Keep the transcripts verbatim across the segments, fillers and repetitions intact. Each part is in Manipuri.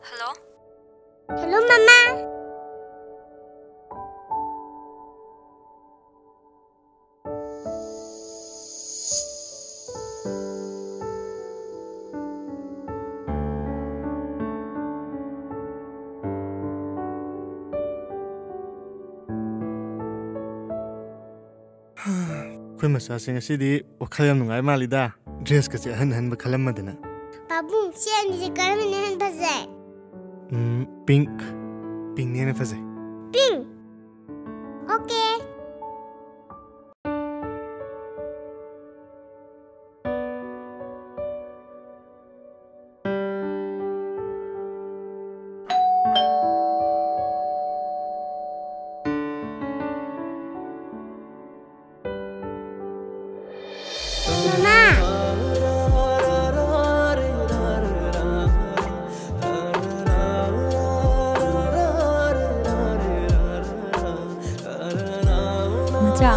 Hello? Hello, Mama. ꯑꯩꯈꯣꯏ ꯃꯆꯥꯁꯤꯡ ꯑꯁꯤꯗꯤ ꯋꯥꯈꯜ ꯌꯥꯝ ꯅꯨꯡꯉꯥꯏ ꯃꯥꯜꯂꯤꯗ꯫ Dressꯀꯁꯦ ꯑꯍꯟ ꯑꯍꯟꯕ ꯈꯜꯂꯝꯃꯗꯅ꯫ ꯄꯥꯕꯨꯡ, ꯁꯤ ꯑꯅꯤꯁꯦ ꯀꯔꯝꯕꯅ ꯍꯦꯟꯅ ꯐꯖꯩ? ꯎꯝ, pink. Pinkꯅ ꯍꯦꯟꯅ ꯐꯖꯩ. Pink? Okay. ꯃꯃꯥ! ꯃꯆꯥ꯫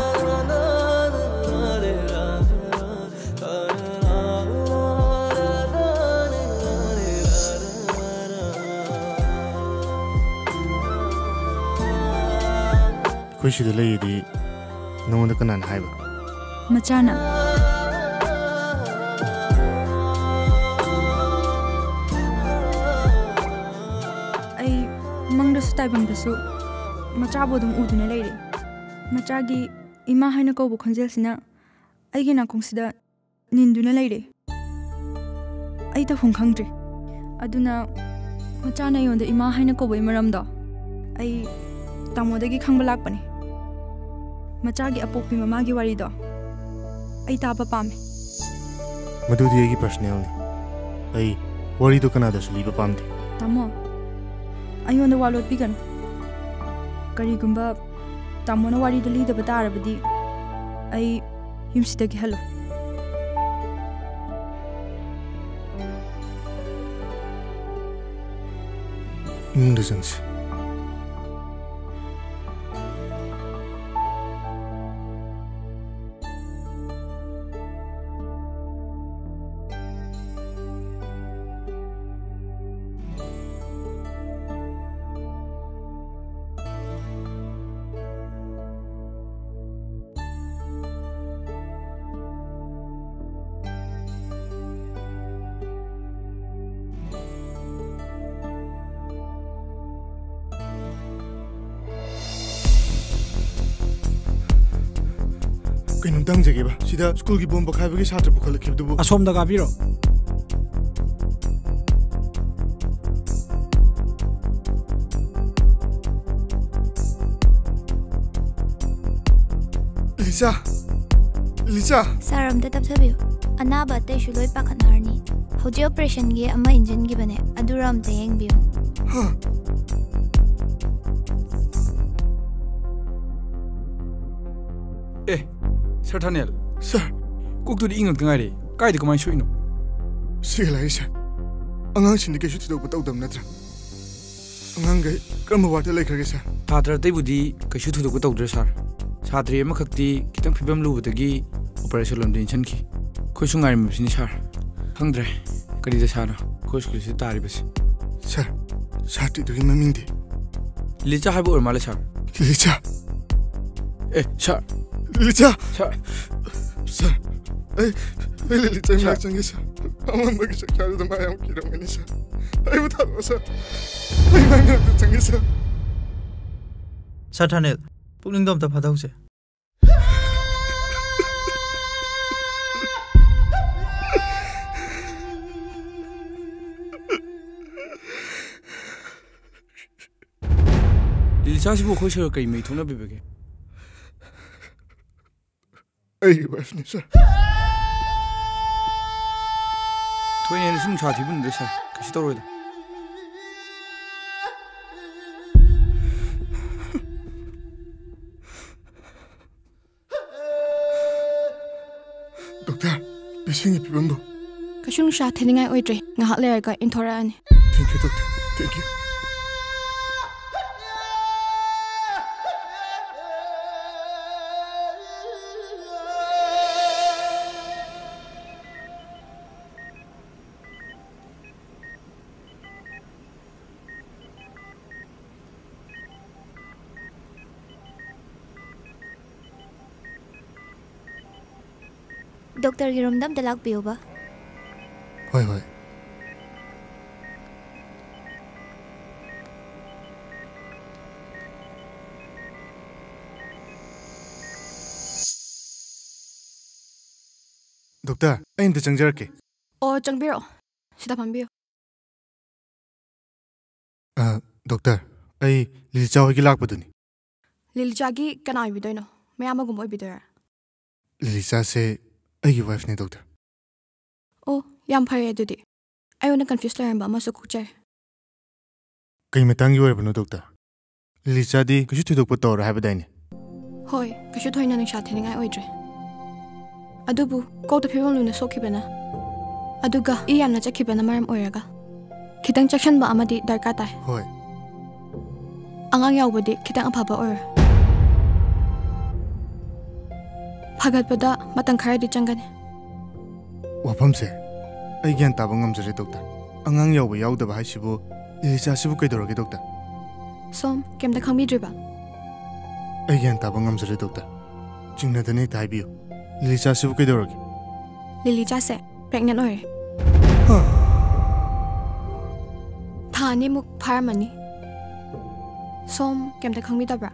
ꯑꯩꯈꯣꯏ ꯁꯤꯗ ꯂꯩꯌꯦꯗꯤ ꯅꯉꯣꯟꯗ ꯀꯅꯥꯅ ꯍꯥꯏꯕ? ꯃꯆꯥꯅ꯫ ꯑꯩ ꯃꯪꯗꯁꯨ ꯇꯥꯏꯕꯪꯗꯁꯨ ꯃꯆꯥꯕꯨ ꯑꯗꯨꯝ ꯎꯗꯨꯅ ꯂꯩꯔꯦ꯫ ꯃꯆꯥꯒꯤ ꯏꯃꯥ ꯍꯥꯏꯅ ꯀꯧꯕ ꯈꯣꯟꯖꯦꯜꯁꯤꯅ ꯑꯩꯒꯤ ꯅꯥꯀꯣꯡꯁꯤꯗ ꯅꯤꯟꯗꯨꯅ ꯂꯩꯔꯦ꯫ ꯑꯩ ꯇꯧꯐꯝ ꯈꯪꯗ꯭ꯔꯦ꯫ ꯑꯗꯨꯅ ꯃꯆꯥꯅ ꯑꯩꯉꯣꯟꯗ ꯏꯃꯥ ꯍꯥꯏꯅ ꯀꯧꯕꯒꯤ ꯃꯔꯝꯗꯣ ꯑꯩ ꯇꯥꯃꯣꯗꯒꯤ ꯈꯪꯕ ꯂꯥꯛꯄꯅꯦ꯫ ꯃꯆꯥꯒꯤ ꯑꯄꯣꯛꯄꯤ ꯃꯃꯥꯒꯤ ꯋꯥꯔꯤꯗꯣ ꯑꯩ ꯇꯥꯕ ꯄꯥꯝꯃꯦ꯫ ꯃꯗꯨꯗꯤ ꯑꯩꯒꯤ personalꯅꯤ꯫ ꯑꯩ ꯋꯥꯔꯤꯗꯣ ꯀꯅꯥꯗꯁꯨ ꯂꯤꯕ ꯄꯥꯝꯗꯦ꯫ ꯇꯥꯃꯣ, ꯑꯩꯉꯣꯟꯗ ꯋꯥ ꯂꯣꯠꯄꯤꯒꯅꯨ꯫ ꯀꯔꯤꯒꯨꯝꯕ ꯇꯥꯃꯣꯅ ꯋꯥꯔꯤꯗꯣ ꯂꯤꯗꯕ ꯇꯥꯔꯕꯗꯤ ꯑꯩ ꯌꯨꯝꯁꯤꯗꯒꯤ ꯍꯜꯂꯣꯏ꯫ ꯏꯃꯨꯡꯗ ꯆꯪꯁꯤ꯫ ꯀꯩꯅꯣꯝꯇ ꯍꯪꯖꯒꯦꯕ, ꯁꯤꯗ ꯁ꯭ꯀꯨꯜꯒꯤ ꯕꯣꯝ ꯄꯣꯈꯥꯏꯕꯒꯤ ꯁꯥꯇ꯭ꯔ ꯄꯨꯈꯠꯂꯛꯈꯤꯕꯗꯨꯕꯨ? ꯑꯁꯣꯝꯗ ꯀꯥꯕꯤꯔꯣ꯫ ꯂꯤꯇꯥ! ꯂꯤꯆꯥ! ꯁꯥꯔ, ꯑꯝꯇ ꯇꯞꯊꯕꯤꯌꯨ꯫ ꯑꯅꯥꯕ ꯑꯇꯩꯁꯨ ꯂꯣꯏ ꯄꯥꯈꯠꯅꯔꯅꯤ꯫ ꯍꯧꯖꯤꯛ ꯑꯣꯄꯔꯦꯁꯟꯒꯤ ꯑꯃ ꯏꯟꯖꯟꯈꯤꯕꯅꯦ, ꯑꯗꯨꯔ ꯑꯝꯇ ꯌꯦꯡꯕꯤꯌꯨ꯫ ꯍꯥ? ꯑꯦ, ꯁꯥꯔ ꯊꯥꯅꯦꯜ꯫ ꯁꯥꯔ꯫ ꯀꯣꯛꯇꯨꯗꯤ ꯏ ꯉꯛꯇ ꯉꯥꯏꯔꯦ꯫ ꯀꯥꯏꯗ ꯀꯃꯥꯏꯅ ꯁꯣꯛꯏꯅꯣ? ꯁꯤꯒ ꯂꯥꯛꯏ, ꯁꯥꯔ꯫ ꯑꯉꯥꯡꯁꯤꯡꯗꯤ ꯀꯩꯁꯨ ꯊꯣꯏꯗꯣꯛꯄ ꯇꯧꯗꯕ ꯅꯠꯇ꯭ꯔꯥ? ꯑꯉꯥꯡꯈꯩ ꯀꯔꯝꯕ ꯋꯥꯔꯗꯇ ꯂꯩꯈ꯭ꯔꯒꯦ, ꯁꯥꯔ? ꯁꯥꯇ꯭ꯔ ꯑꯇꯩꯕꯨꯗꯤ ꯀꯩꯁꯨ ꯊꯣꯏꯗꯣꯛꯄ ꯇꯧꯗ꯭ꯔꯦ, ꯁꯥꯔ꯫ ꯁꯥꯇ꯭ꯔꯤ ꯑꯃꯈꯛꯇꯤ ꯈꯤꯇꯪ ꯐꯤꯕꯝ ꯂꯨꯕꯗꯒꯤ ꯑꯣꯄꯔꯦꯁꯟ ꯂꯣꯝꯗ ꯏꯟꯁꯤꯟꯈꯤ꯫ ꯑꯩꯈꯣꯏꯁꯨ ꯉꯥꯏꯔꯝꯃꯤꯕꯁꯤꯅꯤ, ꯁꯥꯔ꯫ ꯈꯪꯗ꯭ꯔꯦ ꯀꯔꯤ ꯗꯁꯥꯅꯣ ꯑꯩꯈꯣꯏ ꯁ꯭ꯀꯨꯜꯁꯤꯗ ꯇꯥꯔꯤꯕꯁꯦ꯫ ꯁꯥꯔ, ꯁꯥꯇ꯭ꯔꯤꯗꯨꯒꯤ ꯃꯃꯤꯡꯗꯤ? ꯂꯤꯆꯥ ꯍꯥꯏꯕ ꯑꯣꯏꯔ ꯃꯥꯜꯂꯦ, ꯁꯥꯔ꯫ ꯂꯤꯆꯥ? ꯑꯦ, ꯁꯥꯔ꯫ ꯂꯤꯆꯥ! ꯁꯥꯔ꯫ ꯁꯥꯔ, ꯑꯩ, ꯑꯩ ꯂꯤꯆꯥ ꯁꯥꯔ꯫ ꯃꯅꯥꯛ ꯆꯪꯒꯦ, ꯁꯥꯔ꯫ ꯑꯃꯝꯕꯒꯤ ꯆꯥꯛꯆꯥꯗꯨꯗ ꯃꯥ ꯌꯥꯝ ꯀꯤꯔꯝꯒꯅꯤ, ꯁꯥꯔ꯫ ꯑꯩꯕꯨ ꯊꯥꯗꯣꯛꯑꯣ, ꯁꯥꯔ꯫ ꯑꯩ ꯃꯥꯒꯤ ꯃꯅꯥꯛꯇ ꯆꯪꯒꯦ, ꯁꯥꯔ꯫ ꯁꯥꯔ ꯊꯥꯅꯦꯜ, ꯄꯨꯛꯅꯤꯡꯗꯣ ꯑꯝꯇ ꯐꯥꯊꯧꯁꯦ꯫ ꯂꯤꯆꯥꯁꯤꯕꯨ ꯑꯩꯈꯣꯏ ꯁꯥꯔꯒ ꯀꯔꯤ ꯃꯔꯤ ꯊꯣꯛꯅꯕꯤꯕꯒꯦ? ꯑꯩꯒꯤ ꯋꯥꯏꯐꯅꯤ, ꯁꯥꯔ꯫ ꯊꯣꯏꯅ ꯍꯦꯟꯅ ꯁꯨꯝ ꯅꯨꯡꯁꯥ ꯊꯤꯕ ꯅꯠꯇ꯭ꯔꯦ, ꯁꯥꯔ꯫ ꯀꯩꯁꯨ ꯇꯧꯔꯣꯏꯗ꯫ ꯗꯣꯛꯇꯔ, ꯄꯦꯁꯦꯟꯒꯤ ꯐꯤꯕꯝꯗꯣ? ꯀꯩꯁꯨ ꯅꯨꯡꯁꯥ ꯊꯤꯅꯤꯡꯉꯥꯏ ꯑꯣꯏꯗ꯭ꯔꯦ꯫ ꯉꯥꯏꯍꯥꯛ ꯂꯩꯔꯒ ꯏꯟꯊꯣꯔꯛꯑꯅꯤ꯫ Thank you, doctor. Thank you. ꯗꯣꯛꯇꯔꯒꯤ ꯔꯨꯝꯗ ꯑꯝꯇ ꯂꯥꯛꯄꯤꯌꯨꯕ꯫ ꯍꯣꯏ, ꯍꯣꯏ꯫ ꯗꯣꯛꯇꯔ, ꯑꯩ ꯑꯝꯇ ꯆꯪꯖꯔꯛꯀꯦ꯫ ꯑꯣ, ꯆꯪꯕꯤꯔꯛꯑꯣ꯫ ꯁꯤꯗ ꯐꯝꯕꯤꯌꯨ꯫ ꯑ, ꯗꯣꯛꯇꯔ, ꯑꯩ ꯂꯤꯂꯤꯆꯥ ꯍꯣꯏꯒꯤ ꯂꯥꯛꯄꯗꯨꯅꯤ꯫ ꯂꯤꯂꯤꯆꯥꯒꯤ ꯀꯅꯥ ꯑꯣꯏꯕꯤꯗꯣꯏꯅꯣ? ꯃꯌꯥꯝꯕꯒꯨꯝꯕ ꯑꯣꯏꯕꯤꯗꯣꯏꯔꯥ? ꯂꯤꯂꯤꯆꯥꯁꯦ ꯑꯩꯒꯤ ꯋꯥꯏꯐꯅꯦ, ꯗꯣꯛꯇꯔ꯫ ꯑꯣ, ꯌꯥꯝ ꯐꯔꯦ ꯑꯗꯨꯗꯤ꯫ ꯑꯩꯉꯣꯟꯗ ꯀꯟꯐ꯭ꯌꯨꯁ ꯂꯩꯔꯝꯕ ꯑꯃꯁꯨ ꯀꯣꯛꯆꯔꯦ꯫ ꯀꯩ ꯃꯇꯥꯡꯒꯤ ꯑꯣꯏꯔꯕꯅꯣ, ꯗꯣꯛꯇꯔ? ꯂꯤꯂꯤꯆꯥꯗꯤ ꯀꯩꯁꯨ ꯊꯣꯏꯗꯣꯛꯄ ꯇꯧꯔꯣꯏ ꯍꯥꯏꯕꯗꯥꯏꯅꯦ? ꯍꯣꯏ, ꯀꯩꯁꯨ ꯊꯣꯏꯅ ꯅꯨꯡꯁꯥ ꯊꯤꯅꯤꯡꯉꯥꯏ ꯑꯣꯏꯗ꯭ꯔꯦ꯫ ꯑꯗꯨꯕꯨ ꯀꯣꯛꯇ ꯐꯤꯕꯝ ꯂꯨꯅ ꯁꯣꯛꯈꯤꯕꯅ, ꯑꯗꯨꯒ ꯏ ꯌꯥꯝꯅ ꯆꯠꯈꯤꯕꯅ ꯃꯔꯝ ꯑꯣꯏꯔꯒ ꯈꯤꯇꯪ ꯆꯦꯛꯁꯤꯟꯕ ꯑꯃꯗꯤ ꯗꯔꯀꯥꯔ ꯇꯥꯏ꯫ ꯍꯣꯏ꯫ ꯑꯉꯥꯡ ꯌꯥꯎꯕꯗꯤ ꯈꯤꯇꯪ ꯑꯐꯕ ꯑꯣꯏꯔꯣꯏ꯫ ꯐꯒꯠꯄꯗ ꯃꯇꯝ ꯈꯔꯗꯤ ꯆꯪꯒꯅꯤ꯫ ꯋꯥꯐꯝꯁꯦ ꯑꯩ ꯒ꯭ꯌꯥꯟ ꯇꯥꯕ ꯉꯝꯖꯔꯦ, ꯗꯣꯛꯇꯔ꯫ ꯑꯉꯥꯡ ꯌꯥꯎꯕ ꯌꯥꯎꯗꯕ ꯍꯥꯏꯁꯤꯕꯨ ꯂꯤꯂꯤꯆꯥꯁꯤꯕꯨ ꯀꯩꯗꯧꯔꯒꯦ, ꯗꯣꯛꯇꯔ? ꯁꯣꯝ ꯀꯩꯝꯇ ꯈꯪꯕꯤꯗ꯭ꯔꯤꯕ? ꯑꯩ ꯒ꯭ꯌꯥꯟ ꯇꯥꯕ ꯉꯝꯖꯔꯦ, ꯗꯣꯛꯇꯔ꯫ ꯆꯤꯡꯅꯗꯅ ꯍꯦꯛꯇ ꯍꯥꯏꯕꯤꯌꯨ꯫ ꯂꯤꯂꯤꯆꯥꯁꯤꯕꯨ ꯀꯩꯗꯧꯔꯒꯦ? ꯂꯤꯂꯤꯆꯥꯁꯦ ꯄ꯭ꯔꯦꯒꯅꯦꯟ ꯑꯣꯏꯔꯦ꯫ ꯍꯥ? ꯊꯥ ꯑꯅꯤꯃꯨꯛ ꯐꯥꯔꯝꯃꯅꯤ꯫ ꯁꯣꯝ ꯀꯩꯝꯇ ꯈꯪꯕꯤꯗꯕ꯭ꯔꯥ?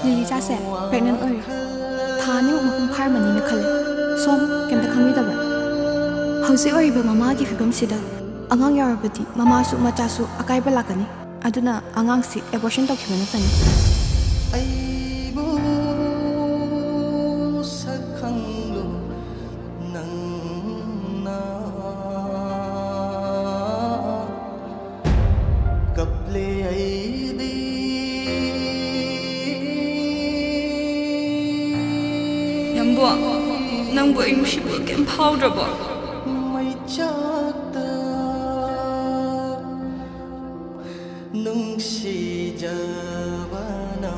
ꯂꯤꯂꯤꯆꯥꯁꯦ ꯄ꯭ꯔꯦꯒꯅꯦꯟ ꯑꯣꯏꯔꯦ꯫ ꯊꯥ ꯑꯅꯤꯃꯨꯛ ꯃꯄꯨꯡ ꯐꯥꯔꯝꯃꯅꯤꯅ ꯈꯜꯂꯦ꯫ ꯁꯣꯝ ꯀꯩꯝꯇ ꯈꯪꯕꯤꯗꯕ꯭ꯔꯥ? ꯍꯧꯖꯤꯛ ꯑꯣꯏꯔꯤꯕ ꯃꯃꯥꯒꯤ ꯐꯤꯕꯝꯁꯤꯗ ꯑꯉꯥꯡ ꯌꯥꯎꯔꯕꯗꯤ ꯃꯃꯥꯁꯨ ꯃꯆꯥꯁꯨ ꯑꯀꯥꯏꯕ ꯂꯥꯛꯀꯅꯤ꯫ ꯑꯗꯨꯅ ꯑꯉꯥꯡꯁꯤ ꯑꯦꯕꯣꯔꯁꯟ ꯇꯧꯈꯤꯕꯅ ꯐꯅꯤ꯫ ꯑꯩꯕꯨ ꯁꯛꯈꯪꯂꯨ ꯅꯪꯅ꯫ ꯀꯞꯂꯦ ꯑꯩꯗꯤ꯫ ꯌꯥꯝꯕꯨꯡ, ꯅꯪꯕꯨ ꯑꯩ ꯅꯨꯡꯁꯤꯕ ꯀꯩꯝ ꯐꯥꯎꯗ꯭ꯔꯕꯣ? ꯃꯩꯆꯥꯛꯇ ꯅꯨꯡꯁꯤꯖꯕꯅ꯫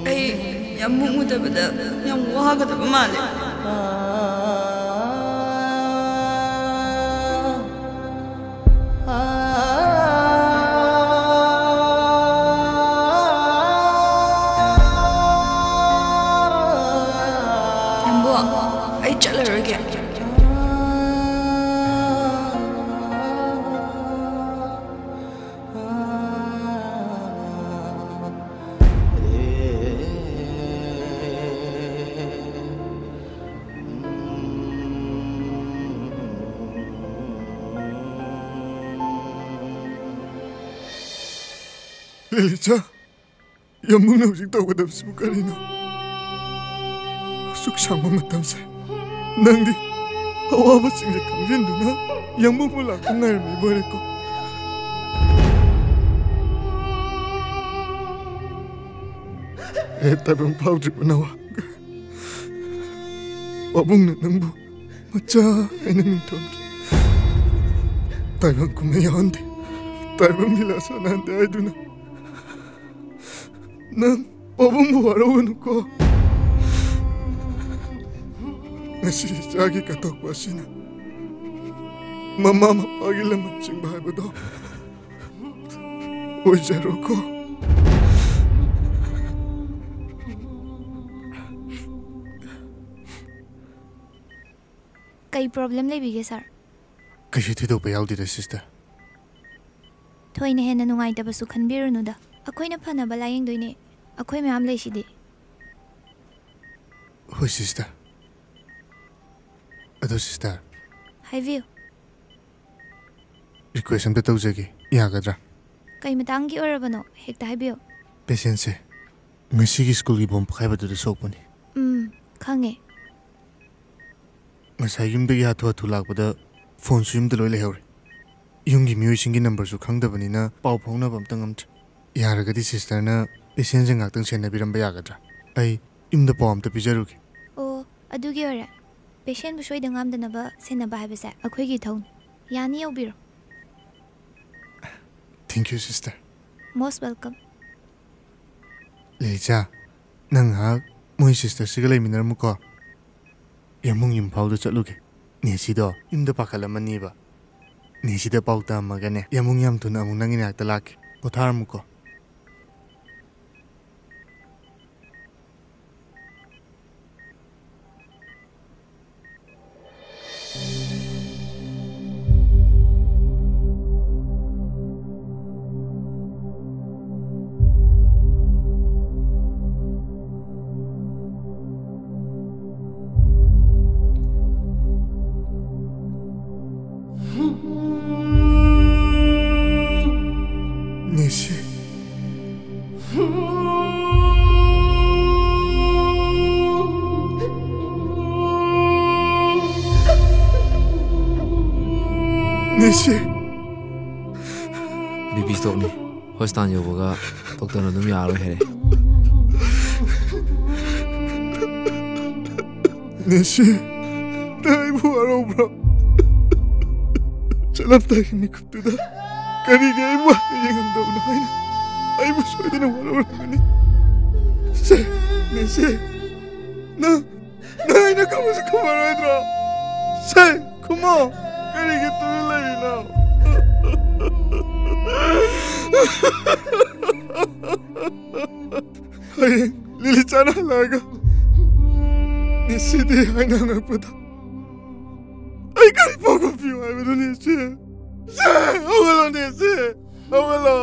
ꯑꯩ ꯌꯥꯝꯕꯨꯡ ꯎꯗꯕꯗ ꯌꯥꯝ ꯋꯥꯒꯗꯕ ꯃꯥꯜꯂꯦ꯫ ꯌꯥꯝꯕꯨꯡ, ꯑꯩ ꯆꯠꯂꯔꯣꯏꯒꯦ꯫ ꯂꯤꯂꯤꯆꯥ, ꯌꯥꯝꯕꯨꯡꯅ ꯍꯧꯖꯤꯛ ꯇꯧꯒꯗꯕꯁꯤꯕꯨ ꯀꯔꯤꯅꯣ? ꯑꯁꯨꯛ ꯁꯥꯡꯕ ꯃꯇꯝꯁꯦ ꯅꯪꯗꯤ ꯑꯋꯥꯕꯁꯤꯡꯁꯦ ꯈꯪꯖꯤꯟꯗꯨꯅ ꯌꯥꯝꯕꯨꯡꯕꯨ ꯂꯥꯛꯄ ꯉꯥꯏꯔꯝꯃꯤꯕ ꯑꯣꯏꯔꯦꯀꯣ꯫ ꯑꯦ, ꯇꯥꯏꯕꯪ ꯐꯥꯎꯗ꯭ꯔꯤꯕ ꯅꯋꯥ, ꯄꯥꯕꯨꯡꯅ ꯅꯪꯕꯨ ꯃꯆꯥ ꯍꯥꯏꯅ ꯃꯤꯡꯊꯣꯟꯈꯤ꯫ ꯇꯥꯏꯕꯪ ꯀꯨꯝꯍꯩ ꯌꯥꯎꯍꯟꯗꯦ, ꯇꯥꯏꯕꯪ ꯂꯤꯂꯥ ꯁꯥꯟꯅꯍꯟꯗꯦ ꯍꯥꯏꯗꯨꯅ ꯅꯪ ꯄꯥꯕꯨꯡꯕꯨ ꯋꯥꯔꯧꯒꯅꯨꯀꯣ꯫ ꯉꯁꯤ ꯏꯆꯥꯒꯤ ꯀꯠꯊꯣꯛꯄ ꯑꯁꯤꯅ ꯃꯃꯥ ꯃꯄꯥꯒꯤ ꯂꯃꯟ ꯆꯤꯡꯕ ꯍꯥꯏꯕꯗꯣ ꯑꯣꯏꯖꯔꯣꯀꯣ꯫ ꯀꯩ problem ꯂꯩꯕꯤꯒꯦ, sir? ꯀꯩꯁꯨ ꯊꯣꯏꯗꯣꯛꯄ ꯌꯥꯎꯗꯦꯗ, sister꯫ ꯊꯣꯏꯅ ꯍꯦꯟꯅ ꯅꯨꯡꯉꯥꯏꯇꯕꯁꯨ ꯈꯟꯕꯤꯔꯨꯅꯨꯗ꯫ ꯑꯩꯈꯣꯏꯅ ꯐꯅꯕ ꯂꯥꯌꯦꯡꯗꯣꯏꯅꯦ꯫ ꯑꯩꯈꯣꯏ ꯃꯌꯥꯝ ꯂꯩꯁꯤꯗꯤ꯫ ꯍꯣꯏ, sister꯫ ꯑꯗꯣ, sister, ꯍꯥꯏꯕꯤꯌꯨ꯫ Request ꯑꯝꯇ ꯇꯧꯖꯒꯦ, ꯌꯥꯒꯗ꯭ꯔꯥ? ꯀꯩ ꯃꯇꯥꯡꯒꯤ ꯑꯣꯏꯔꯕꯅꯣ? ꯍꯦꯛꯇ ꯍꯥꯏꯕꯤꯌꯨ꯫ Patientꯁꯦ ꯉꯁꯤꯒꯤ schoolꯒꯤ bomb ꯄꯣꯈꯥꯏꯕꯗꯨꯗ ꯁꯣꯛꯄꯅꯤ꯫ ꯎꯝ, ꯈꯪꯉꯦ꯫ ꯉꯁꯥꯏ ꯌꯨꯝꯗꯒꯤ ꯍꯥꯊꯨ ꯍꯥꯊꯨ ꯂꯥꯛꯄꯗ phoneꯁꯨ ꯌꯨꯝꯗ ꯂꯣꯏ ꯂꯩꯍꯧꯔꯦ꯫ ꯌꯨꯝꯒꯤ ꯃꯤꯑꯣꯏꯁꯤꯡꯒꯤ numberꯁꯨ ꯈꯪꯗꯕꯅꯤꯅ ꯄꯥꯎ ꯐꯥꯎꯅꯕ ꯑꯝꯇ ꯉꯝꯗ꯭ꯔꯦ꯫ ꯌꯥꯔꯒꯗꯤ sisterꯅ patientꯁꯦ ꯉꯥꯛꯇꯪ ꯁꯦꯟꯅꯕꯤꯔꯝꯕ ꯌꯥꯒꯗ꯭ꯔꯥ? ꯑꯩ ꯌꯨꯝꯗ ꯄꯥꯎ ꯑꯝꯇ ꯄꯤꯖꯔꯨꯒꯦ꯫ ꯑꯣ, ꯑꯗꯨꯒꯤ ꯑꯣꯏꯔꯦ꯫ Patientꯕꯨ ꯁꯣꯏꯗ ꯉꯥꯝꯗꯅꯕ ꯁꯦꯟꯅꯕ ꯍꯥꯏꯕꯁꯦ ꯑꯩꯈꯣꯏꯒꯤ ꯏꯊꯧꯅꯤ꯫ ꯌꯥꯅꯤ, ꯌꯧꯕꯤꯔꯣ꯫ Thank you, sister꯫ Most welcome꯫ ꯂꯤꯂꯤꯆꯥ, ꯅꯪ ꯉꯥꯏꯍꯥꯛ ꯃꯣꯏ sisterꯁꯤꯒ ꯂꯩꯃꯤꯟꯅꯔꯝꯃꯨꯀꯣ꯫ ꯌꯥꯝꯕꯨꯡ ꯏꯝꯐꯥꯜꯗ ꯆꯠꯂꯨꯒꯦ꯫ ꯅꯦꯁꯤꯗꯣ ꯌꯨꯝꯗ ꯄꯥꯈꯠꯂꯝꯃꯅꯤꯕ꯫ ꯅꯦꯁꯤꯗ ꯄꯥꯎ ꯇꯝꯃꯒꯅꯦ, ꯌꯥꯝꯕꯨꯡ ꯌꯥꯝ ꯊꯨꯅ ꯑꯃꯨꯛ ꯅꯪꯒꯤ ꯅꯥꯛꯇ ꯂꯥꯛꯀꯦ꯫ ꯄꯣꯊꯥꯔꯝꯃꯨꯀꯣ꯫ ꯅꯦꯁꯤ꯫ ꯁꯤ꯫ B P ꯁ꯭ꯇ꯭ꯔꯣꯛꯅꯤ꯫ ꯍꯣꯁꯄꯤꯇꯥꯜ ꯌꯧꯕꯒ ꯗꯣꯛꯇꯔꯅ ꯑꯗꯨꯝ ꯌꯥꯔꯔꯣꯏ ꯍꯥꯏꯔꯦ꯫ ꯅꯦꯁꯤ, ꯅꯪ ꯑꯩꯕꯨ ꯋꯥꯔꯧꯕ꯭ꯔꯣ? ꯆꯠꯂꯝꯗꯥꯏꯒꯤ ꯃꯤꯀꯨꯞꯇꯨꯗ ꯀꯔꯤꯒꯤ ꯑꯩꯕꯨ ꯍꯥꯟꯅ ꯌꯦꯡꯉꯝꯗꯕꯅꯣ ꯍꯥꯏꯅ ꯑꯩꯕꯨ ꯁꯣꯏꯗꯅ ꯋꯥꯔꯧꯔꯝꯒꯅꯤ꯫ ꯁꯦ, ꯅꯦꯁꯤ, ꯅꯪ, ꯅꯪ ꯑꯩꯅ ꯈꯨꯝꯃꯁꯨ ꯈꯨꯝꯃꯔꯣꯏꯗ꯭ꯔꯣ? ꯁꯦ, ꯈꯨꯝꯃꯣ꯫ ꯀꯔꯤꯒꯤ ꯇꯨꯃꯤꯟ ꯂꯩꯔꯤꯅꯣ? ꯍꯌꯦꯡ ꯂꯤꯂꯤꯆꯥꯅ ꯍꯜꯂꯛꯑꯒ ꯅꯦꯁꯤꯗꯤ ꯍꯥꯏꯅ ꯍꯪꯉꯛꯄꯗ ꯑꯩ ꯀꯔꯤ ꯄꯥꯎꯈꯨꯝ ꯄꯤꯌꯨ ꯍꯥꯏꯕꯅꯣ, ꯅꯦꯁꯤ? ꯁꯦ, ꯍꯧꯒꯠꯂꯣ, ꯅꯦꯁꯤ꯫ ꯍꯧꯒꯠꯂꯣ꯫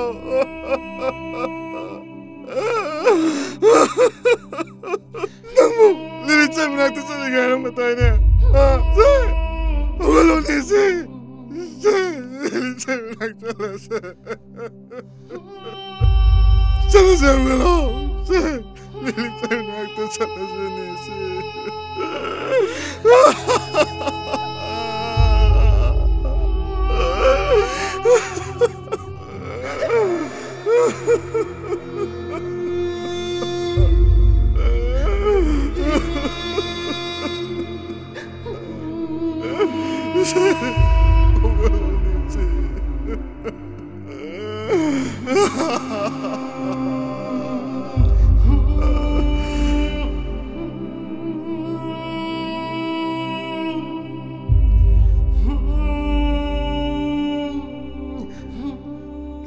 ꯅꯪꯕꯨ ꯂꯤꯂꯤꯆꯥ ꯃꯅꯥꯛꯇ ꯆꯠꯂꯒꯦ ꯍꯥꯏꯔꯝꯕꯗꯥꯏꯅꯦ? ꯍꯥ? ꯁꯦ, ꯍꯧꯒꯠꯂꯣ, ꯅꯦꯁꯤ꯫ ꯁꯦ, ꯂꯤꯂꯤꯆꯥ ꯃꯅꯥꯛꯇ ꯆꯠꯂꯁꯦ꯫ ꯆꯠꯂꯁꯦ, ꯍꯧꯒꯠꯂꯣ꯫ ꯁꯦ, ꯂꯤꯂꯤꯆꯥ ꯃꯅꯥꯛꯇ ꯆꯠꯂꯁꯦ, ꯅꯦꯁꯤ꯫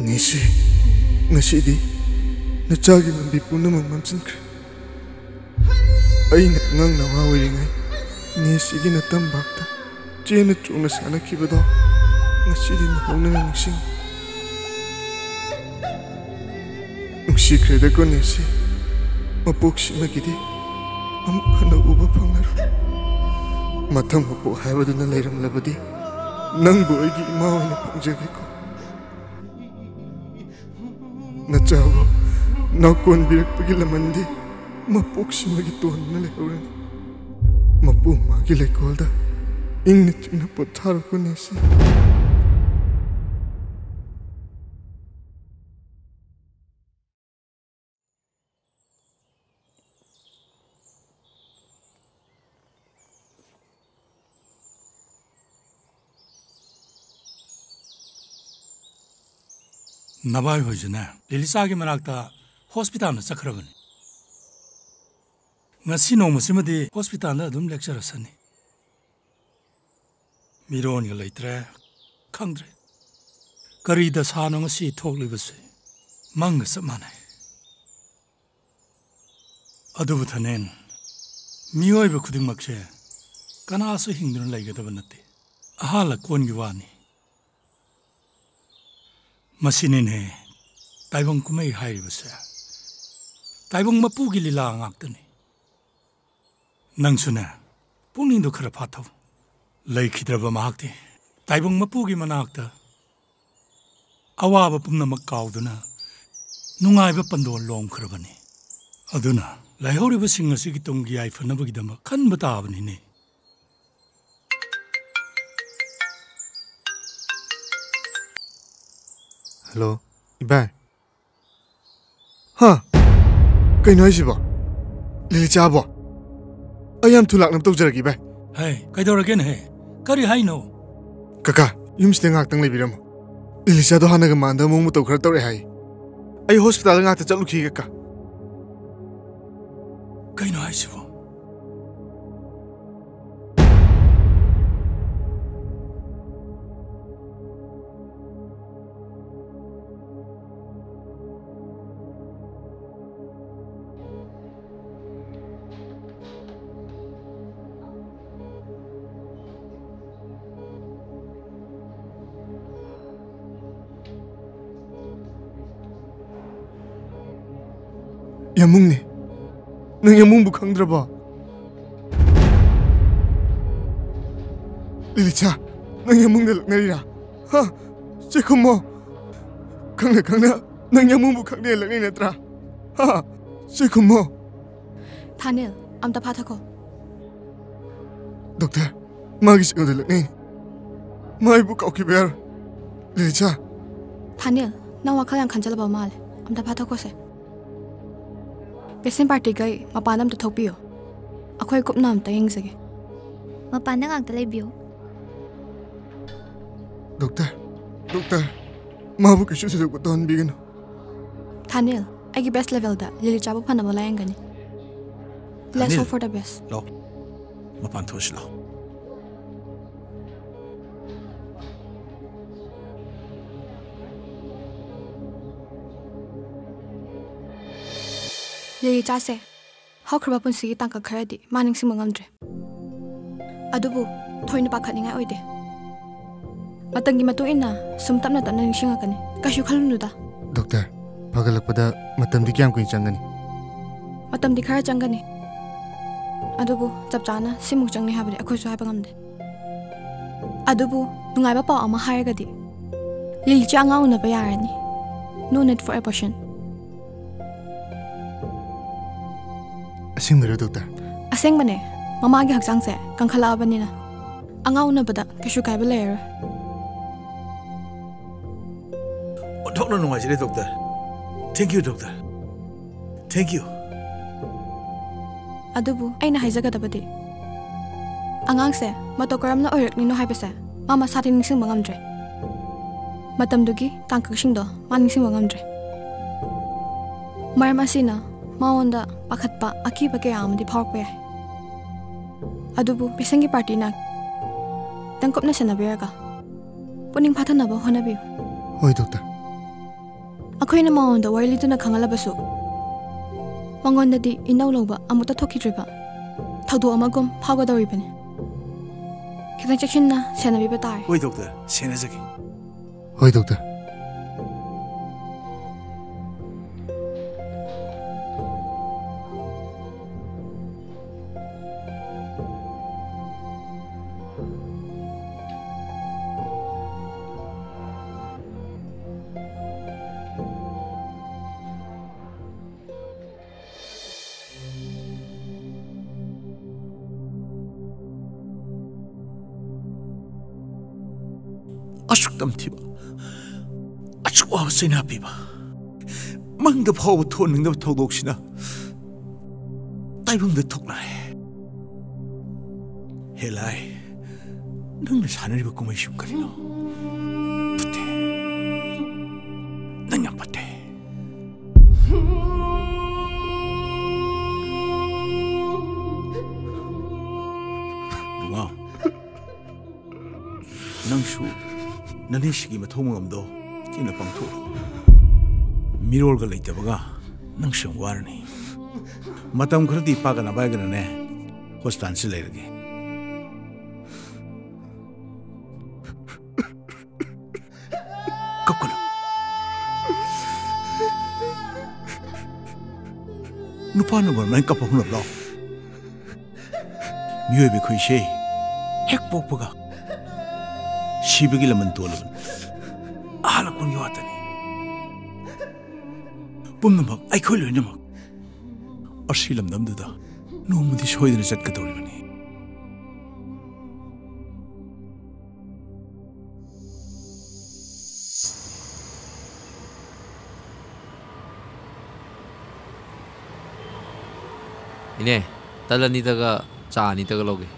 ꯅꯦꯁꯤ, ꯉꯁꯤꯗꯤ ꯅꯆꯥꯒꯤ ꯂꯝꯕꯤ ꯄꯨꯝꯅꯃꯛ ꯃꯝꯁꯤꯟꯈ꯭ꯔꯦ꯫ ꯑꯩꯅ ꯑꯉꯥꯡ ꯅꯍꯥ ꯑꯣꯏꯔꯤꯉꯩ ꯅꯦꯁꯤꯒꯤ ꯅꯇꯝꯕꯥꯛꯇ ꯆꯦꯟꯅ ꯆꯣꯡꯅ ꯁꯥꯟꯅꯈꯤꯕꯗꯣ ꯉꯁꯤꯗꯤ ꯅꯧꯍꯧꯅꯅ ꯅꯤꯡꯁꯤꯡꯉꯤ꯫ ꯅꯨꯡꯁꯤꯈ꯭ꯔꯦꯗꯀꯣ ꯅꯦꯁꯤ, ꯃꯄꯣꯛꯁꯤꯃꯒꯤꯗꯤ ꯑꯃꯨꯛ ꯍꯟꯅ ꯎꯕ ꯐꯪꯂꯔꯣꯏ꯫ ꯃꯊꯪ ꯃꯄꯣꯛ ꯍꯥꯏꯕꯗꯨꯅ ꯂꯩꯔꯝꯂꯕꯗꯤ ꯅꯪꯕꯨ ꯑꯩꯒꯤ ꯏꯃꯥ ꯑꯣꯏꯅ ꯐꯪꯖꯒꯦꯀꯣ꯫ ꯅꯆꯥꯕꯨ ꯅꯥꯎꯀꯣꯟꯕꯤꯔꯛꯄꯒꯤ ꯂꯃꯟꯗꯤ ꯃꯄꯣꯛꯁꯤꯃꯒꯤ ꯇꯣꯟꯗꯨꯅ ꯂꯩꯍꯧꯔꯅꯤ꯫ ꯃꯄꯨ ꯃꯥꯒꯤ ꯂꯩꯀꯣꯜꯗ ꯏꯪꯅ ꯆꯤꯛꯅ ꯄꯣꯊꯥꯔꯣꯀꯣ ꯅꯦꯁꯤ꯫ ꯅꯚꯥꯏ ꯍꯣꯏꯁꯨꯅꯦ, ꯂꯤꯂꯤꯆꯥꯒꯤ ꯃꯅꯥꯛꯇ ꯍꯣꯁꯄꯤꯇꯥꯜꯗ ꯆꯠꯈ꯭ꯔꯕꯅꯤ꯫ ꯉꯁꯤ ꯅꯣꯡꯃꯁꯤꯃꯗꯤ ꯍꯣꯁꯄꯤꯇꯥꯜꯗ ꯑꯗꯨꯝ ꯂꯦꯛꯆꯔꯁꯅꯤ꯫ ꯃꯤꯔꯣꯟꯒ ꯂꯩꯇ꯭ꯔꯦ, ꯈꯪꯗ꯭ꯔꯦ꯫ ꯀꯔꯤ ꯗꯁꯥꯅꯣ ꯉꯁꯤ ꯊꯣꯛꯂꯤꯕꯁꯦ? ꯃꯪꯒ ꯆꯞ ꯃꯥꯟꯅꯩ꯫ ꯑꯗꯨꯕꯨ ꯊꯥꯅꯦꯜ, ꯃꯤꯑꯣꯏꯕ ꯈꯨꯗꯤꯡꯃꯛꯁꯦ ꯀꯅꯥꯁꯨ ꯍꯤꯡꯗꯨꯅ ꯂꯩꯒꯗꯕ ꯅꯠꯇꯦ꯫ ꯑꯍꯥꯟ ꯂꯀꯣꯟꯒꯤ ꯋꯥꯅꯤ꯫ ꯃꯁꯤꯅꯤꯅꯦ ꯇꯥꯏꯕꯪ ꯀꯨꯝꯍꯩ ꯍꯥꯏꯔꯤꯕꯁꯦ꯫ ꯇꯥꯏꯕꯪ ꯃꯄꯨꯒꯤ ꯂꯤꯂꯥ ꯉꯥꯛꯇꯅꯤ꯫ ꯅꯪꯁꯨꯅꯦ, ꯄꯨꯛꯅꯤꯡꯗꯣ ꯈꯔ ꯐꯥꯊꯧ꯫ ꯂꯩꯈꯤꯗ꯭ꯔꯕ ꯃꯍꯥꯛꯇꯤ ꯇꯥꯏꯕꯪ ꯃꯄꯨꯒꯤ ꯃꯅꯥꯛꯇ ꯑꯋꯥꯕ ꯄꯨꯝꯅꯃꯛ ꯀꯥꯎꯗꯨꯅ ꯅꯨꯡꯉꯥꯏꯕ ꯄꯟꯗꯣꯟ ꯂꯣꯝꯈ꯭ꯔꯕꯅꯤ꯫ ꯑꯗꯨꯅ ꯂꯩꯍꯧꯔꯤꯕꯁꯤꯡ ꯑꯁꯤꯒꯤ ꯇꯨꯡꯒꯤ ꯌꯥꯏꯐꯅꯕꯒꯤꯗꯃꯛ ꯈꯟꯕ ꯇꯥꯕꯅꯤꯅꯦ꯫ ꯍꯜꯂꯣ, ꯏꯕꯥꯏ꯫ ꯍꯥ? ꯀꯩꯅꯣ ꯍꯥꯏꯁꯤꯕꯣ? ꯂꯤꯂꯤꯆꯥꯕꯣ? ꯑꯩ ꯌꯥꯝ ꯊꯨ ꯂꯥꯛꯅꯕ ꯇꯧꯖꯔꯒꯦ, ꯏꯕꯥꯏ꯫ ꯍꯦ, ꯀꯩꯗꯧꯔꯒꯦꯅꯦꯍꯦ? ꯀꯔꯤ ꯍꯥꯏꯅꯣ? ꯀꯀꯥ, ꯌꯨꯝꯁꯤꯗ ꯉꯥꯏꯍꯥꯛꯇꯪ ꯂꯩꯕꯤꯔꯝꯃꯣ꯫ ꯂꯤꯂꯤꯆꯥꯗꯣ ꯍꯥꯟꯅꯒ ꯃꯥꯟꯗꯕ ꯃꯑꯣꯡ ꯃꯇꯧ ꯈꯔ ꯇꯧꯔꯛꯑꯦ ꯍꯥꯏ꯫ ꯑꯩ ꯍꯣꯁꯄꯤꯇꯥꯜꯗ ꯉꯥꯏꯍꯥꯛꯇ ꯆꯠꯂꯨꯈꯤꯒꯦ, ꯀꯀꯥ꯫ ꯀꯩꯅꯣ ꯍꯥꯏꯁꯤꯕꯣ? ꯌꯥꯝꯕꯨꯡꯅꯦ꯫ ꯅꯪ ꯌꯥꯝꯕꯨꯡꯕꯨ ꯈꯪꯗ꯭ꯔꯕꯣ? ꯂꯤꯂꯤꯆꯥ, ꯅꯪ ꯌꯥꯝꯕꯨꯡꯗ ꯂꯛꯅꯔꯤꯔꯥ? ꯍꯥ? ꯆꯦ ꯈꯨꯝꯃꯣ꯫ ꯈꯪꯅ ꯈꯪꯅ ꯅꯪ ꯌꯥꯝꯕꯨꯡꯕꯨ ꯈꯪꯗꯦ ꯂꯛꯅꯩ ꯅꯠꯇ꯭ꯔꯥ? ꯍꯥ? ꯆꯦ ꯈꯨꯝꯃꯣ꯫ ꯊꯥꯅꯦꯜ, ꯑꯝꯇ ꯐꯥꯊꯈꯣ꯫ ꯗꯣꯛꯇꯔ, ꯃꯥꯒꯤ ꯆꯤꯛꯅꯗ ꯂꯛꯅꯩ꯫ ꯃꯥ ꯑꯩꯕꯨ ꯀꯥꯎꯈꯤꯕ ꯌꯥꯔꯣꯏ꯫ ꯂꯤꯂꯤꯆꯥ꯫ ꯊꯥꯅꯦꯜ, ꯅꯪ ꯋꯥꯈꯜ ꯌꯥꯝ ꯈꯟꯖꯜꯂꯕ ꯃꯥꯜꯂꯦ꯫ ꯑꯝꯇ ꯐꯥꯊꯈꯣꯁꯦ꯫ ꯄꯦꯁꯦꯟ ꯄꯥꯔꯇꯤꯈꯩ ꯃꯄꯥꯟꯗ ꯑꯝꯇ ꯊꯣꯛꯄꯤꯌꯨ꯫ ꯑꯩꯈꯣꯏ ꯀꯨꯞꯅ ꯑꯝꯇ ꯌꯦꯡꯖꯒꯦ꯫ ꯃꯄꯥꯟꯗ ꯉꯥꯛꯇ ꯂꯩꯕꯤꯌꯨ꯫ Doctor, doctor. ꯃꯥꯕꯨ ꯀꯩꯁꯨ ꯊꯣꯏꯗꯣꯛꯄ ꯇꯧꯍꯟꯕꯤꯒꯅꯨ꯫ ꯊꯥꯅꯤꯜ, ꯑꯩꯒꯤ best levelꯗ ꯂꯤꯂꯤꯆꯥꯕꯨ ꯐꯅꯕ ꯂꯥꯌꯦꯡꯒꯅꯤ꯫ Let's ꯊꯥꯅꯤꯜ꯫ Hope for the best. ꯂꯥꯎ, ꯃꯄꯥꯟ ꯊꯣꯛꯑꯁꯤ ꯂꯥꯎ꯫ ꯂꯤꯂꯤꯆꯥꯁꯦ ꯍꯧꯈ꯭ꯔꯕ ꯄꯨꯟꯁꯤꯒꯤ ꯇꯥꯡꯀꯛ ꯈꯔꯗꯤ ꯃꯥ ꯅꯤꯡꯁꯤꯡꯕ ꯉꯝꯗ꯭ꯔꯦ꯫ ꯑꯗꯨꯕꯨ ꯊꯣꯏꯅ ꯄꯥꯈꯠꯅꯤꯡꯉꯥꯏ ꯑꯣꯏꯗꯦ꯫ ꯃꯇꯝꯒꯤ ꯃꯇꯨꯡ ꯏꯟꯅ ꯁꯨꯝ ꯇꯞꯅ ꯇꯞꯅ ꯅꯤꯡꯁꯤꯡꯂꯛꯀꯅꯤ꯫ ꯀꯩꯁꯨ ꯈꯜꯂꯨꯅꯨꯗ꯫ ꯗꯣꯛꯇꯔ, ꯐꯒꯠꯂꯛꯄꯗ ꯃꯇꯝꯗꯤ ꯀꯌꯥꯝ ꯀꯨꯏꯅ ꯆꯪꯒꯅꯤ? ꯃꯇꯝꯗꯤ ꯈꯔ ꯆꯪꯒꯅꯤ꯫ ꯑꯗꯨꯕꯨ ꯆꯞ ꯆꯥꯅ ꯁꯤꯃꯨꯛ ꯆꯪꯅꯤ ꯍꯥꯏꯕꯗꯤ ꯑꯩꯈꯣꯏꯁꯨ ꯍꯥꯏꯕ ꯉꯝꯗꯦ꯫ ꯑꯗꯨꯕꯨ ꯅꯨꯡꯉꯥꯏꯕ ꯄꯥꯎ ꯑꯃ ꯍꯥꯏꯔꯒꯗꯤ, ꯂꯤꯂꯤꯆꯥ ꯑꯉꯥꯡ ꯎꯅꯕ ꯌꯥꯔꯅꯤ꯫ No need for abortion. ꯑꯁꯦꯡꯕꯩꯔꯣ, ꯗꯣꯛꯇꯔ? ꯑꯁꯦꯡꯕꯅꯦ꯫ ꯃꯃꯥꯒꯤ ꯍꯛꯆꯥꯡꯁꯦ ꯀꯟꯈꯠꯂꯛꯑꯕꯅꯤꯅ ꯑꯉꯥꯡ ꯎꯅꯕꯗ ꯀꯩꯁꯨ ꯀꯥꯏꯕ ꯂꯩꯔꯔꯣꯏ꯫ ꯑꯣꯟꯊꯣꯛꯅ ꯅꯨꯡꯉꯥꯏꯖꯔꯦ, doctor. Thank you, doctor. Thank you꯫ ꯑꯗꯨꯕꯨ ꯑꯩꯅ ꯍꯥꯏꯖꯒꯗꯕꯗꯤ, ꯑꯉꯥꯡꯁꯦ ꯃꯇꯧ ꯀꯔꯝꯅ ꯑꯣꯏꯔꯛꯂꯤꯅꯣ ꯍꯥꯏꯕꯁꯦ ꯃꯥ ꯃꯁꯥꯗꯤ ꯅꯤꯡꯁꯤꯡꯕ ꯉꯝꯗ꯭ꯔꯦ꯫ ꯃꯇꯝꯗꯨꯒꯤ ꯇꯥꯡꯀꯛꯁꯤꯡꯗꯣ ꯃꯥ ꯅꯤꯡꯁꯤꯡꯕ ꯉꯝꯗ꯭ꯔꯦ꯫ ꯃꯔꯝ ꯑꯁꯤꯅ ꯃꯉꯣꯟꯗ ꯄꯥꯈꯠꯄ, ꯑꯀꯤꯕ ꯀꯌꯥ ꯑꯃꯗꯤ ꯐꯥꯎꯔꯛꯄ ꯌꯥꯏ꯫ ꯑꯗꯨꯕꯨ ꯄꯦꯁꯦꯟꯒꯤ ꯄꯥꯔꯇꯤꯅ ꯈꯤꯇꯪ ꯀꯨꯞꯅ ꯁꯦꯟꯅꯕꯤꯔꯒ ꯄꯨꯛꯅꯤꯡ ꯐꯥꯊꯅꯕ ꯍꯣꯠꯅꯕꯤꯌꯨ꯫ ꯍꯣꯏ, ꯗꯣꯛꯇꯔ꯫ ꯑꯩꯈꯣꯏꯅ ꯃꯉꯣꯟꯗ ꯋꯥꯔꯤ ꯂꯤꯗꯨꯅ ꯈꯪꯍꯜꯂꯕꯁꯨ, ꯃꯉꯣꯟꯗꯗꯤ ꯏꯅꯧ ꯂꯧꯕ ꯑꯃꯨꯛꯇ ꯊꯣꯛꯈꯤꯗ꯭ꯔꯤꯕ ꯊꯧꯗꯣꯛ ꯑꯃꯒꯨꯝ ꯐꯥꯎꯒꯗꯧꯔꯤꯕꯅꯤ꯫ ꯈꯤꯇꯪ ꯆꯦꯛꯁꯤꯟꯅ ꯁꯦꯟꯅꯕꯤꯕ ꯇꯥꯔꯦ꯫ ꯍꯣꯏ, ꯗꯣꯛꯇꯔ, ꯁꯦꯟꯅꯖꯒꯦ꯫ ꯍꯣꯏ, ꯗꯣꯛꯇꯔ꯫ ꯑꯁꯨꯛ ꯇꯝꯊꯤꯕ, ꯑꯁꯨꯛ ꯋꯥꯕ ꯆꯩꯅꯥ ꯄꯤꯕ, ꯃꯪꯗ ꯐꯥꯎꯕ ꯊꯣꯛꯍꯟꯅꯤꯡꯗꯕ ꯊꯧꯗꯣꯛꯁꯤꯅ ꯇꯥꯏꯕꯪꯗ ꯊꯣꯛꯅꯔꯦ꯫ ꯍꯦ ꯂꯥꯏ, ꯅꯪꯅ ꯁꯥꯟꯅꯔꯤꯕ ꯀꯨꯝꯍꯩꯁꯤꯕꯨ ꯀꯔꯤꯅꯣ? ꯐꯠꯇꯦ꯫ ꯅꯪꯁꯨ ꯅꯅꯦꯁꯤꯒꯤ ꯃꯊꯧ ꯃꯉꯝꯗꯣ ꯊꯤꯅ ꯄꯥꯡꯊꯣꯛꯎ꯫ ꯃꯤꯔꯣꯜꯒ ꯂꯩꯇꯕꯒ ꯅꯪꯁꯨ ꯌꯥꯝ ꯋꯥꯔꯅꯤ꯫ ꯃꯇꯝ ꯈꯔꯗꯤ ꯏꯄꯥꯒ ꯅꯕꯥꯏꯒꯅꯅꯦ ꯍꯣꯁꯄꯤꯇꯥꯜꯁꯤ ꯂꯩꯔꯒꯦ꯫ ꯀꯞꯀꯅꯨ꯫ ꯅꯨꯄꯥꯅꯕꯨ ꯑꯗꯨꯃꯥꯏꯅ ꯀꯞꯄ ꯍꯧꯅꯕ꯭ꯔꯣ? ꯃꯤꯑꯣꯏꯕ ꯑꯩꯈꯣꯏꯁꯦ ꯍꯦꯛ ꯄꯣꯛꯄꯒ ꯁꯤꯕꯒꯤ ꯂꯃꯟ ꯇꯣꯜꯂꯕꯅꯤ꯫ ꯑꯍꯜ ꯂꯃꯟꯒꯤ ꯋꯥꯇꯅꯤ꯫ ꯄꯨꯝꯅꯃꯛ, ꯑꯩꯈꯣꯏ ꯂꯣꯏꯅꯃꯛ ꯑꯁꯤ ꯂꯝꯗꯝꯗꯨꯗ ꯅꯣꯡꯃꯗꯤ ꯁꯣꯏꯗꯅ ꯆꯠꯀꯗꯧꯔꯤꯕꯅꯤ꯫ ꯏꯅꯦ, ꯇꯜ ꯑꯅꯤꯗꯒ ꯆꯥ ꯑꯅꯤꯗꯒ ꯂꯧꯒꯦ꯫